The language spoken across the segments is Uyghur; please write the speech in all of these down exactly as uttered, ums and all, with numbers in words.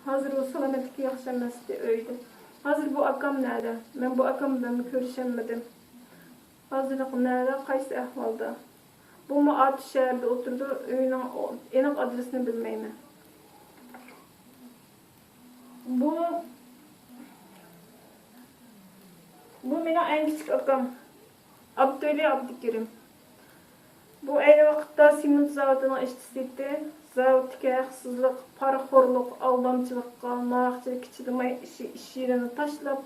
ھازىر ئۇ سالامەتلىكى ياخشى ئەمەستى ئۆيدە. ھازىر بۇ ئاكام نەدە؟ مەن بۇ ئاكام بىلەن كۆرۈشەلمىدىم. ھازىر نەدە؟ قايسى ئەھۋالدا؟ بۇمۇ ئاتۇش شەھىرىدە ئولتۇرىدۇ. ئۆيىنىڭ ئېنىق ئادرېسىنى بىلمەيمەن. بۇ، بۇ مېنىڭ ئەڭ كىچىك ئاكام، ئابدۇۋەلى ئابدۇكېرىم. بۇ ئەينى ۋاقىتتا سېمونت زاۋۇتىنىڭ ئىشچىسى ئىدى. زاۋۇتتىكى ھەقسىزلىق، پارىخورلۇق، ئالدامچىلىققا، ناھەقچىلىككە چىدىماي ئىش، ئىش يېرىنى تاشلاپ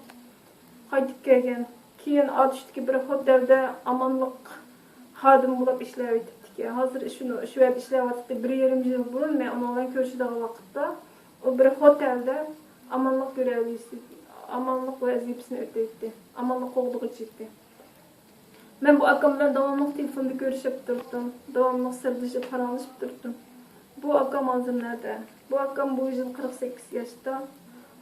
قايتىپ كەلگەن. كېيىن ئاتۇشتىكى بىر خوتەلدە ئامانلىق خادىمى بولۇپ ئىشلەۋېتىپتىكەن. ھازىر شۇنى، شۇ يەردە ئىشلەۋاتاتتى. بىر يېرىم يىل بۇرۇن مەن ئۇنىڭ بىلەن كۆرۈشىدىغان ۋاقىتتا، ئۇ بىر خوتەلدە ئامانلىق گۆرەۋلىسى، ئامانلىق ۋەزىپىسىنى ئۆتەيتتى. ئامانلىق قوغدىغۇچى ئىدى. مەن بۇ ئاكام بىلەن داۋاملىق تېلېفوندا كۆرۈشۈپ تۇرۇپتۇم. داۋاملىق سىردىشىپ، پاراڭلىشىپ تۇرۇپتۇم. بۇ ئاكام ھازىر نەدە؟ بۇ ئاكام بۇ يىل قىرىق سەككىز ياشتا.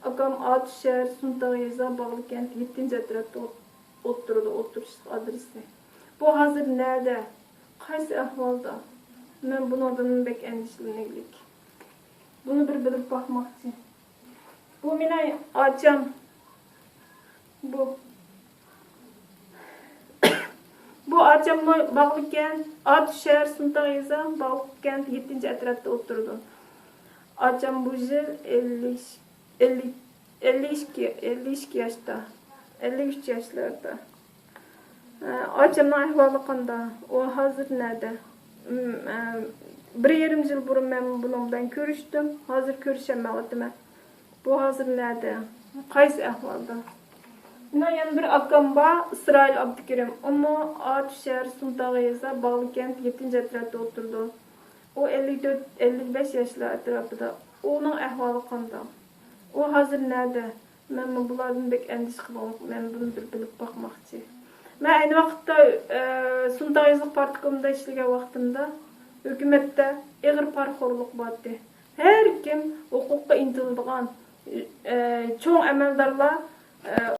ئاكام ئاتۇش شەھەر سۇنتاغ يېزا باغلىكەنت يەتتىنچى ئەترەتتە ئولتۇرىدۇ، ئولتۇرۇش ئادرېسى. بۇ ھازىر نەدە؟ قايسى ئەھۋالدا؟ مەن بۇنىڭدىن بەك ئەندىشىلىنىگلىك. بۇنى بىر بىلىپ باقماقچى. بۇ مېنىڭ ئاچام. بۇ. بۇ ئاچاممۇ باغلىكەنت، ئاتۇش شەھەر سۇنتاغ يېزا، باغلىكەنت يەتتىنچى ئەترەتتە ئولتۇرىدۇ. ئاچام بۇ يىل ئەللىك، ئەللىك، ئەللىك ئىككى، ئەللىك ئىككى ياشتا، ئەللىك ئۈچ ياشلاردا. ئاچامنىڭ ئەھۋالى قانداق؟ ئۇ ھازىر نەدە؟ بىر يېرىم يىل بۇرۇن مەن بۇنىڭ بىلەن كۆرۈشتۈم. ھازىر كۆرۈشەلمەيۋاتىمەن. بۇ ھازىر نەدە؟ قايسى ئەھۋالدا؟ مېنىڭ يەنە بىر ئاكام بار، ئىسرائىل ئابدۇكېرىم. ئۇمۇ ئاتۇش شەھەر سۇنتاغ يېزا، باغلىكەنت يەتتىنچى ئەترەتتە ئولتۇرىدۇ. ئۇ ئەللىك تۆت، ئەللىك بەش ياشلار ئەتراپىدا. ئۇنىڭ ئەھۋالى قانداق؟ ئۇ ھازىر نەدە؟ مەنمۇ بۇلاردىن بەك ئەندىشە قىلغان، مەن بۇنى بىر بىلىپ باقماقچى. مەن ئەينى ۋاقىتتا، ئە، سۇنتاغ يېزىلىق پارتكومدا ئىشلىگەن ۋاقتىمدا ھۆكۈمەتتە ئېغىر پارىخورلۇق بارتى. ھەر كىم ھوقۇققا ئىنتىلىدىغان، ئە، چوڭ ئەمەلدارلار، ئە،